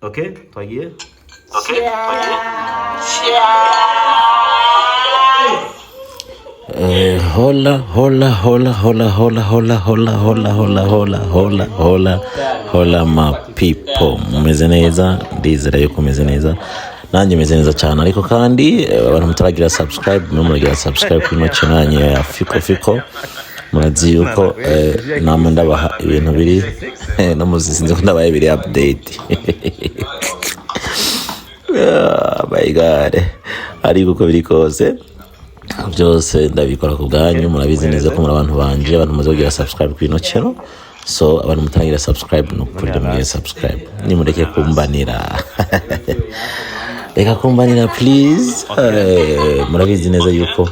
Okay, twagiye. Hola, hola, hola, hola, hola, hola, hola, hola, hola, hola, hola, hola, hola, ma people. Mumeze neza, ndizera yuko mumeze neza. Nanjye meze neza cyane, ariko kandi abantu mutaragira subscribe, mwe muragira subscribe kuri ino channel yanyu ya Fiko Fiko. Murazi yuko namwe ndabaha ibintu biri no muzi, sinzi ko ndabaye biri update. Oh my God. Ariko uko biri kose, byose ndabikora ku bwanyu. Murabizi neza ko muri abantu banje, abantu mumaze kugira subscribe kuri ino channel. So abantu mutaragira subscribe, ni ukuri mugire subscribe, nimureke kumbanira, reka kumbanira please. Murabizi neza yuko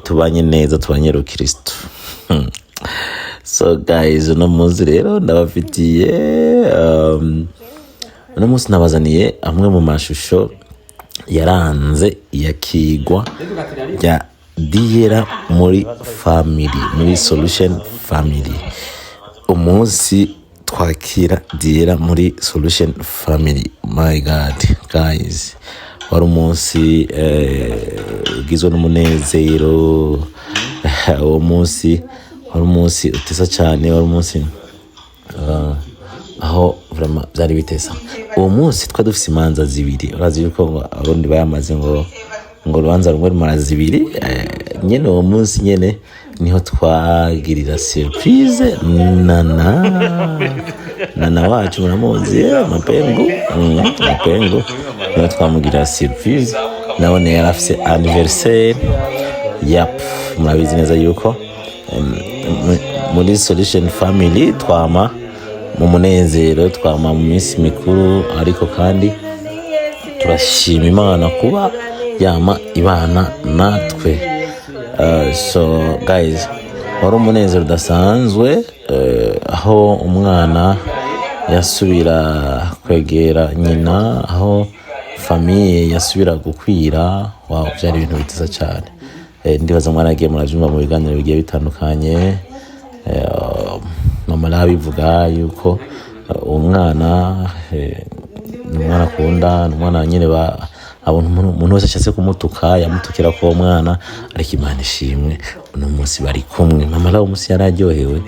tubanye neza, tubanye rukristo. So guys, uno munsi rero ndabafitiye, uno munsi nabazaniye amwe mu mashusho yaranze iyakigwa rya Diera muri family, muri Solution Family. Umunsi twakira Diera muri Solution Family, my God guys, wari umunsi ugizwe n'umunezero. Uwo munsi wari umunsi utesa cyane, wari umunsi aho vraiment byari bitesa. Uwo munsi twari dufise imanza zibiri. Urazi yuko ngo Abarundi bayamaze ngo urubanza rumwe rumara zibiri. Nyene uwo munsi nyene niho twagirira surprise Nana, Nana wacu muramuzi, Mapengu. Mapengu niho twamugirira surprise, nabone yari afise anniversaire. Yap, murabizi neza yuko muri Solution Family twama mu munezero, twama mu minsi mikuru, ariko kandi turashima Imana kuba yama ibana natwe. So guys, wari umunezero udasanzwe, aho umwana yasubira kwegera nyina, aho famille yasubira gukwira. Wow, byari ibintu byiza cyane. Ndibaza mwaragiye murabyumva mu biganiro bigiye bitandukanye. Mama arabivuga yuko uwo mwana ni umwana akunda, ni umwana nyine ba abona umuntu wese ashatse kumutuka yamutukira ko uwo mwana. Ariko Imana ishimwe, uno munsi bari kumwe. Mama nawe umunsi yari aryohewe.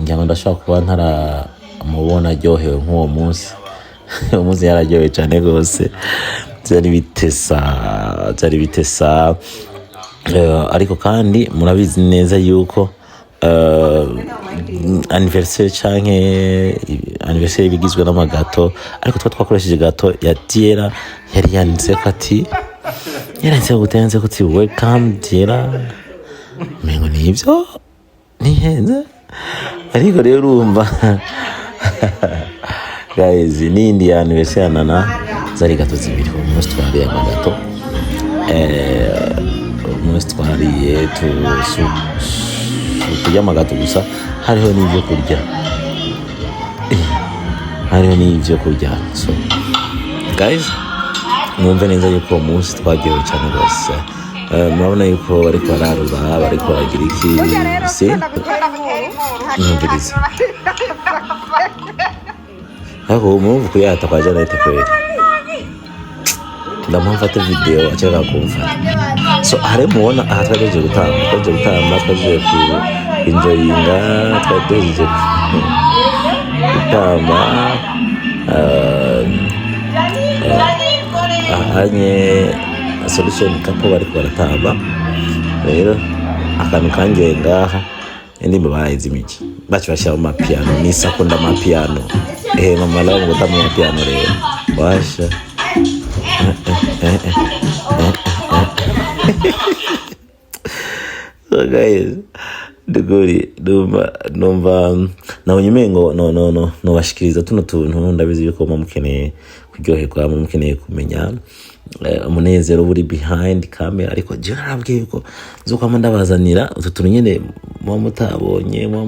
Ngira ngo ndashobora kuba ntaramubona aryohewe nk'uwo munsi. Uwo munsi yararyohewe cyane rwose, byari bitesa, byari bitesa. Ariko kandi murabizi neza yuko anniversaire canke anniversaire bigizwe n'amagâteau, ariko twa twakoresheje gâteau ya Diera, yari yanditse ko ati, yaranditse gute? Yanditse ko ati "Welcome Diera". Mengo nivyo nihenze, ariko rero urumva guys, n'iyindi ya anniversaire ya Nana zari gâteau zibiri. Uwo munsi twariye amagâteau, umunsi twariye kurya amagâteau gusa, hariho n'ibyo kurya. Hariho n'ibyo kurya. So guys, mwumve neza yuko uwo munsi twaryohewe cyane rwose. Murabona yuko bariko bararura, bariko baragira iki si mwumviriza, ariko ubu murumva kuyata kwa Jeannette kweli, ndamufata video ashaka kumfata. So hari mubona aha twagejeje gutamba, twagejeje gutamba, twagejeje ku enjoyinga, twagejeje gutamba ahanye Solution Couple bariko baratamba. Rero akantu kangiye ngaha, indirimbo barayizimije, baca bashyira mu mapiano. Nisakunda amapiano. Mama nawe ngo gutamba amapiano rero washa. So guys, ndukuri numva nabonye umengo no no no nobashikiriza tuno tuntu. Ndabizi yuko muba mukeneye kuryoherwa, muba mukeneye kumenya umunezero uri behind camera, ariko jewe narabwiye yuko nzokwama ndabazanira utu tuntu nyene muba mutabonye, muba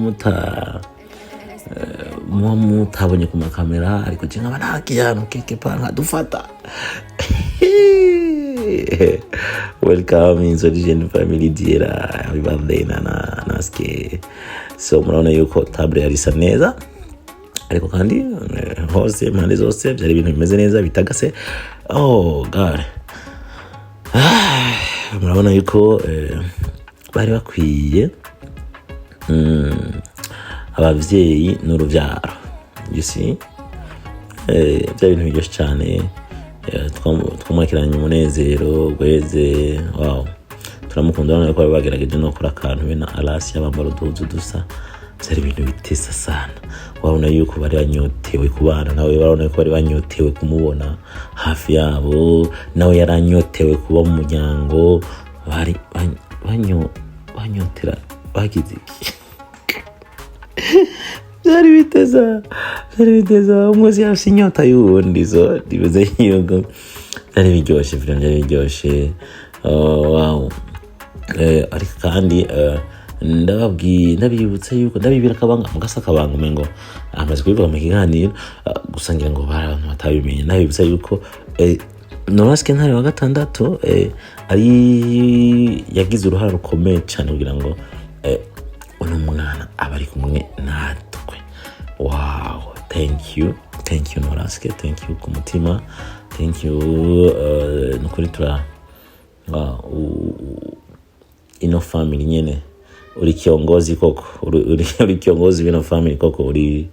mutabonye ku makamera, ariko je nkaba nagiye ahantu keke pa nkadufata. Welcome in Solution Family, Diera. Happy birthday, Nana Naske. So murabona yuko table yari isa neza. Ariko kandi hose, impande zose, byari ibintu bimeze neza bitagase. Oh God. Murabona yuko bari bakwiye abavyeyi n'uruvyaro, you see. Bya bintu biryoshye cyane. Twamwakiranye umunezero gweze. Wow, turamukunda. Urabona ko bari bagerageje no gukora akantu be na Alasia, bambara uduhuzu dusa. Byari ibintu bitesa sana. Wabona yuko bari banyotewe kubana nawe, barabona yuko bari banyotewe kumubona hafi yabo, nawe yaranyotewe kuba mu muryango. Bari banyotera bagize iki? Byari biteza, byari biteza. Umwe wese afite inyota y'uwundi. So nimeze yuko byari biryoshye, vraiment byari biryoshye. Oh, wow. Ariko kandi ndababwiye, ndabibutsa yuko ndabibira akabanga mugasa, akabanga umengo amaze kubivuga mu kiganiro, gusa ngira ngo bari abantu batabimenye. Ndabibutsa yuko Norasike Ntare wa gatandatu ari yagize uruhare rukomeye cyane kugira ngo uno mwana aba ari kumwe natwe. Wow, thank you, thank you Norasike, thank you ku mutima, thank you. Nukuri tura wow, ino family nyene uri kiongozi koko, uri kiongozi w'ino family koko, uri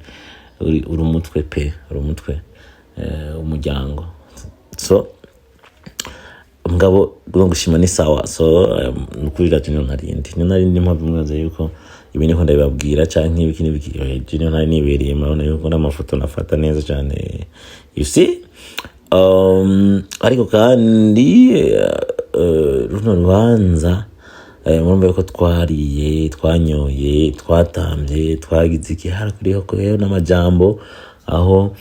umutwe pe, uri umutwe umuryango. So mugabo no gushima ni sawa. So nukuri radio niyo ntarindi, niyo narindi mpamvu mwaza yuko ibi niko ndabibabwira canke ibiki n'ibiki. Niyo ntari nibereye. Murabona yuko n'amafoto nafata neza cyane, you see. Ariko kandi runo rubanza, murumva yuko twariye, twanyoye, twatambye, twagize iki, harakuriho rero n'amajambo, aho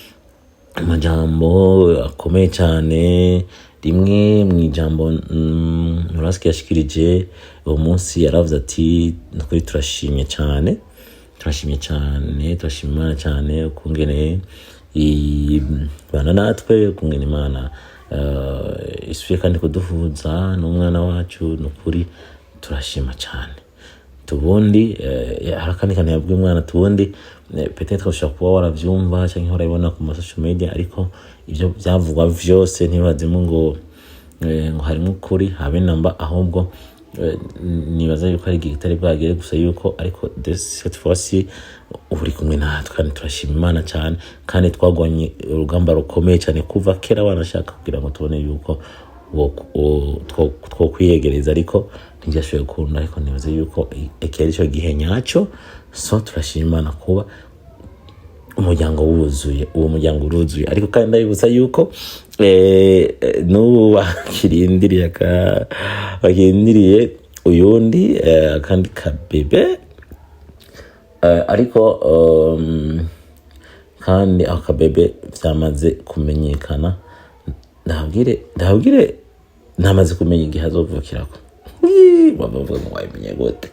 amajambo akomeye cyane. Rimwe mu ijambo Murasike yashikirije uwo munsi, yaravuze ati: "Nukuri turashimye cyane, turashimye cyane, turashima Imana cyane ukungene ibana natwe, ukungene Imana isubiye kandi kuduhuza n'umwana wacu. Nukuri turashima cyane." Tubundi hari akandi kantu yabwiye umwana. Tubundi peut-être ushobora kuba waravyumva cyangwa urabibona ku ma social media, ariko ibyo byavugwa vyose ntibazimo ngo harimo ukuri habe namba. Ahubwo nibaza yuko ari igihe kitari bwagere gusa yuko, ariko cette fois-ci uri kumwe natwe kandi turashima Imana cyane. Kandi twagwanye urugamba rukomeye cyane kuva kera banashaka kugira ngo tubone yuko twokwiyegereza, ariko ntibyashoboye gukunda. Ariko nibaza yuko iki ari cyo gihe nyacyo. So turashima Imana kuba umuryango wuzuye, uwo muryango uruzuye. Ariko kandi ndabibutsa yuko n'ubu bakirindiriye bakirindiriye uyundi akandi kabebe. Ariko kandi ako kabebe vyamaze kumenyekana. Ndababwire namaze kumenya igihe azovukirako. Bavuga ngo wabimenye gute?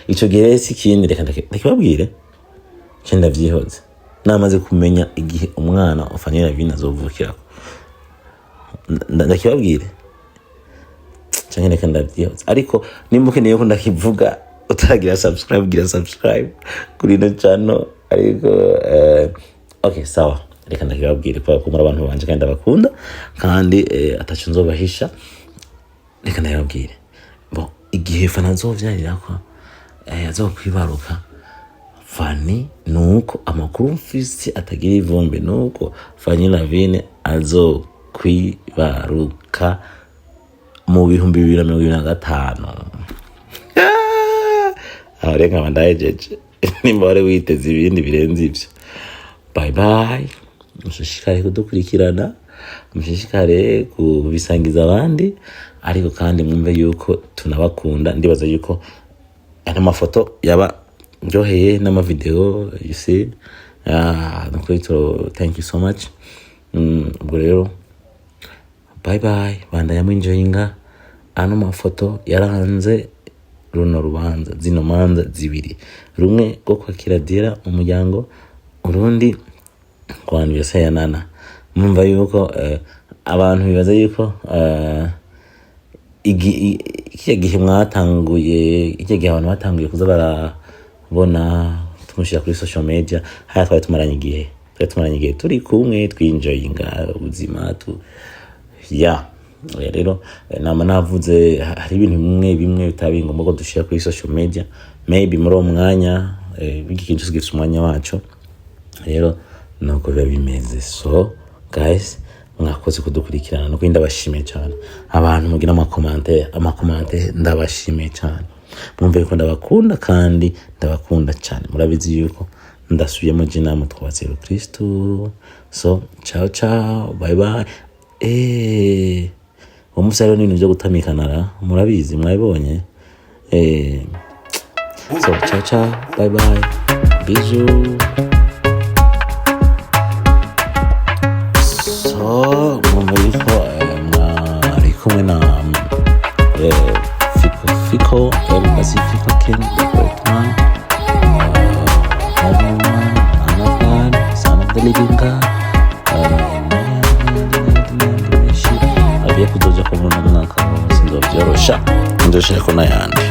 Ico gihe rero si ikindi, reka ndakibabwire nce ndavyihoze. Namaze kumenya igihe umwana wa Fanny Lavine azovukirako. Ndakibabwire canke reka ndavyihoze? Ariko nimba ukeneye ko ndakivuga, utaragira subscribe, gira subscribe kuri ino channel. Ariko okay, sawa, reka ndakibabwire kubera ko muri abantu banje kandi ndabakunda, kandi ataco nzobahisha. Reka ndabibabwire. Bon, igihe Fana azovyarirako, azokwibaruka Fani, nuko amakuru mfise atagira ivumbi, nuko Fanny Lavine azokwibaruka mu 2025. Aho rero nkaba ndahejeje. Nimba wari witeze ibindi birenze ivyo, bye bye. Mushishikare kudukurikirana, mushishikare kubisangiza abandi, ariko kandi mwumve yuko tunabakunda. Ndibaza yuko ano mafoto yaba ndyoheye n'amavideo, you see. Nukuri thank you so much. Ubwo rero bye bye, bandanya mwinjoyinga ano mafoto yaranze runo rubanza, zino manza zibiri: rumwe rwo kwakira Dira mu muryango, urundi ku bantu yose ya Nana. Mumva yuko abantu bibaza yuko kiya gihe mwatanguye, ikiya gihe abantu batanguye kuza barabona tumaze. Tumushyira kuri social media haya. Twari tumaranye igihe turi kumwe, twinjoyinga ubuzima tu ya. Rero nama navuze, hari ibintu bimwe bimwe bitaba ngombwa ko dushyira kuri social media. Maybe muri uwo mwanya, biki kintu cyose gifite umwanya waco. Rero nuko biba bimeze. So guys, mwakoze kudukurikirana. Nuko ndabashimiye cyane abantu mugira amacommentaires. Amacommentaires, ndabashimiye cyane. Mwumve ko ndabakunda, kandi ndabakunda cyane. Murabizi yuko ndasubiyemo jinamwe twubatse Kristo. So ciao ciao, bye bye. Uwo munsi hariho n'ibintu byo gutamikanara, murabizi, mwabibonye. So ciao ciao, bye bye, bisous. So mwumva yuko mwari kumwe na Fico Fico El Pacifico King, the great man, Heaven man, man of God, son of the living God, agiye kuzoja ko muri uno mwaka wose nzovyorosha, nzoshirako n'ayandi.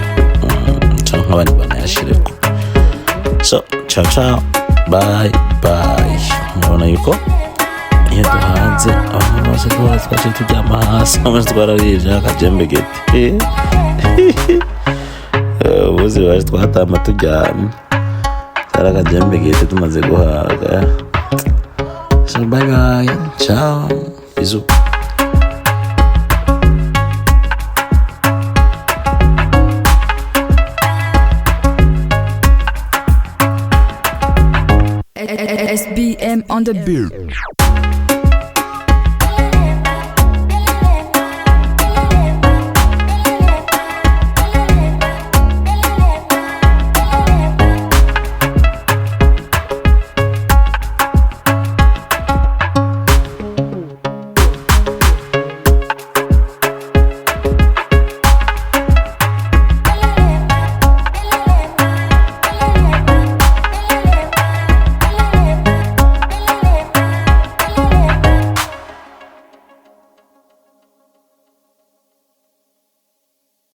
Canke abandi banayashireko. So ciao ciao, bye bye. Murabona yuko iyo duhanze abantu bose tuba twaciye turyama hasi, amaze twararije akajembegete. Ubuzi baje twatamba turyamye, cyari akajembegete tumaze guhaga. So bye bye, ciao, bisous. SBM on the beat.